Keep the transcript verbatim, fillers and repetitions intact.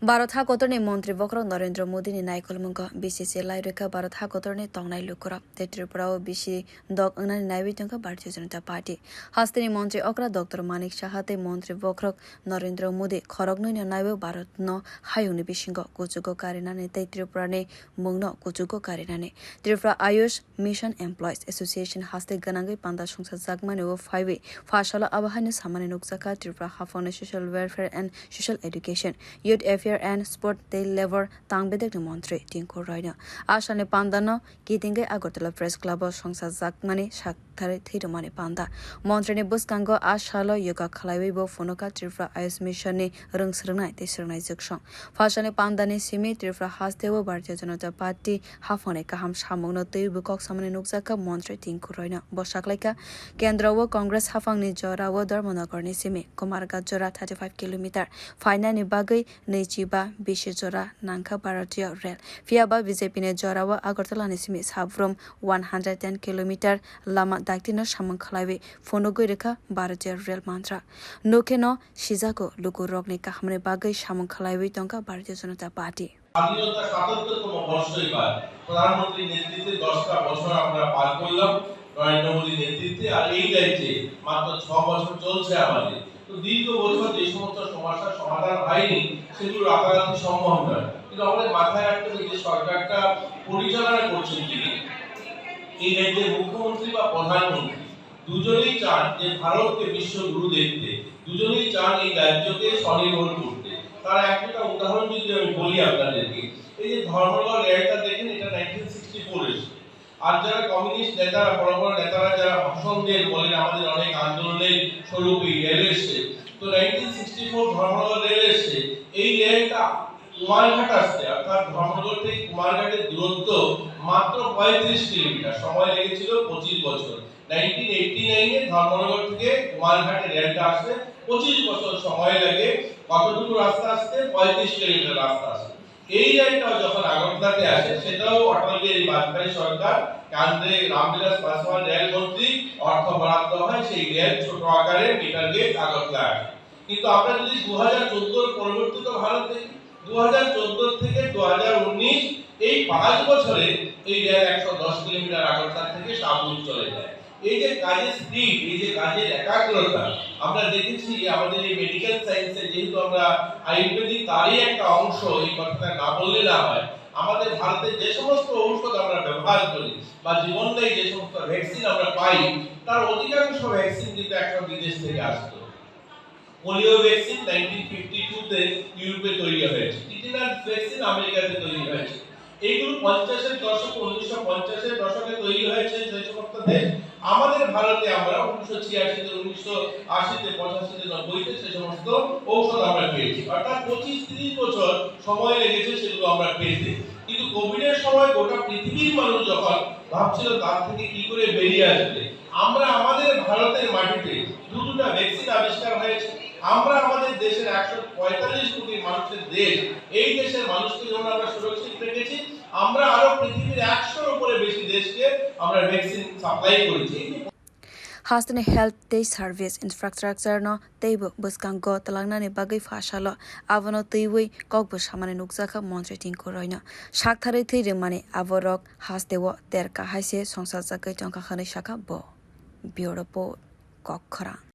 Bharat hakotorni montri bokhorok Narendra Modini naikolmungo B C C lai rwkha Bharat hakotorni tongnai lukurok tei Tripura o bisi dok wngnani naiwi tongkha Bharatiya Janata Party. Hasteni montri okra Doctor Manik Saha tei montri bokhorok Narendra Modi khoroknwino naiwi Bharatno hayungni bisingo kuchugo karinani tei Tripurani mungno kuchugo karinani. Tripura Ayush Mission Employees Association haste gwnangwi panda songsajakmani o phaiwi pha salo abo haino samani nukjakha Tripura haphangni Social Welfare and Social Education, Youth Affair and Sport tei Labour tang bedekni montri Tinku Royno. A salni pandano kitingwi Agartala Press Club o songsajakmani sak thari thwi rwmani panda. Montrini bwskango a salo yoga khlaiwi bo phunukha Tripura Ayush Mission ni rwng swrwngnai tei swrwngnai jwksong. Pha salni pandani simi Tripura hasteo Bharatiya Janata Party haphangni kaham samungno twiwi kok samani nukjakha montri Tinku Royno. Bo saklaikha, Kendro o Congress haphangni jora o Dharmanagar ni simi Kumarghat jora thirty five kilometer phainani bagwi nwichiba bisi jora nangkha Bharatiya Rail. Phiyaba B J P ni jora o Agartala ni simi Sabrum one hundred ten kilometer lama daktino samung khlaiwi phunugwi rwkha Bharatiya Rail Mantra. Nukheno sijago lukurokni kahamni bagwi samung khlaiwi tongkha Bharatiya Janata Party. স্বাধীনতা সাতাত্তরতম বর্ষ এবার প্রধানমন্ত্রীর নেতৃত্বে দশটা বছর আমরা পার করলাম নরেন্দ্র মোদীর নেতৃত্বে। আর এই রাজ্যে মাত্র ছ বছর চলছে আমাদের। তো দীর্ঘ বছর যে সমস্ত সমস্যার সমাধান হয়নি, সেগুলো রাতারাতি সম্ভব নয়। কিন্তু আমাদের মাথায় রাখতে হবে যে সরকারটা পরিচালনা করছেন যিনি, এই রাজ্যের মুখ্যমন্ত্রী বা প্রধানমন্ত্রী, দুজনেই চান যে ভারতকে বিশ্বগুরু দেখতে, দুজনেই চান এই রাজ্যকে স্বনির্ভর করতে। তার একটা উদাহরণ যদি আমি বলি আপনাদেরকে, এই যে ধর্মনগর রেলটা দেখেন, এটা নাইনটিন সিক্সটি ফোর এসে। আর যারা কমিউনিস্ট নেতারা, বড় বড় নেতারা যারা ভাষণ দেন, বলেন আমাদের অনেক আন্দোলনের স্বরূপ এই রেল এসছে, তো নাইনটিন সিক্সটি ফোর ধর্মনগর রেল এসছে, এই রেলটা কুমারঘাট আসতে, অর্থাৎ ধর্মনগর থেকে কুমারঘাটের দূরত্ব মাত্র পঁয়ত্রিশ কিলোমিটার, সময় লেগেছিল পঁচিশ বছর। নাইনটিন এইটটি নাইনে ধর্মনগর থেকে কুমারঘাটে রেলটা আসতে পঁচিশ বছর সময় লাগে। কতটুকু রাস্তা আসতে? পঁয়ত্রিশ কিলোমিটার রাস্তা আসতে। এই রেলটাও যখন আগরতলাতে আসে, সেটাও অটল বিহারী বাজপেয়ী সরকার, কেন্দ্রে রামবিলাস পাসওয়ান রেল মন্ত্রী, অর্থ বরাদ্দ হয়, সেই রেল ছোট আকারে মিটার গেজ আগরতলা আসে। কিন্তু আমরা যদি দু হাজার চোদ্দর পরবর্তীত ভারত দেখি, দু হাজার চোদ্দ থেকে দু হাজার উনিশ, এই পাঁচ বছরে এই রেল একশো দশ কিলোমিটার আগরতলা থেকে সাবরুম চলে যায়। এই যে কাজের স্পিড, এই যে কাজের একাগ্রতা, আমরা দেখেছি যে আমাদের এই মেডিকেল সায়েন্সে, যেহেতু আমরা আয়ুর্বেদিক, তারই একটা অংশ, এই কথাটা না বললে না হয়। আমাদের ভারতে যে সমস্ত ঔষধ আমরা ব্যবহার করি বা জীবনদায়ী যে সমস্ত ভ্যাকসিন আমরা পাই, তার অধিকাংশ ভ্যাকসিন কিন্তু এখন বিদেশ থেকে আসতো। Polio vaccine nineteen fifty two তে ইউরোপে তৈরি হয়েছে, টিটেনাস ভ্যাকসিন আমেরিকাতে তৈরি হয়েছে। এইগুলো পঞ্চাশের দশকে, উনিশশো পঞ্চাশের দশকে তৈরি হয়েছে যে সমস্ত দেশ, আমাদের ভারতে আমরা উনিশশো ছিয়াশিতে, উনিশশো আশিতে, পঁচাশিতে, নব্বইতে সে সমস্ত ঔষধ আমরা পেয়েছি। অর্থাৎ পঁচিশ তিরিশ বছর সময় লেগেছে সেগুলো আমরা পেতে। কিন্তু কোভিডের সময় গোটা পৃথিবীর মানুষ যখন ভাবছিল তার থেকে কি করে বেরিয়ে আসবে, আমরা আমাদের ভারতের মাটিতে দু দুটা ভ্যাকসিন আবিষ্কার হয়েছে। আমরা আমাদের দেশের একশো পঁয়তাল্লিশ কোটি মানুষের দেশ, এই দেশের মানুষকে যখন আমরা সুরক্ষিত রেখেছি, আমরা আরো পৃথিবীর একশোর উপরে বেশি দেশকে আমরা ভ্যাকসিন সাপ্লাই করেছি। এই যে Hasteni health tei service infrastructure no teibo bwskango twlangnani bagwi pha salo abono twiwi kokbo samani nukjakha montri Tinku Royno. Saktharwi thwi rwmani aborok hasteo ter kahai se songsajagwi tongkha hwnwi sakha bo. Bureau Report, Kokkhorang.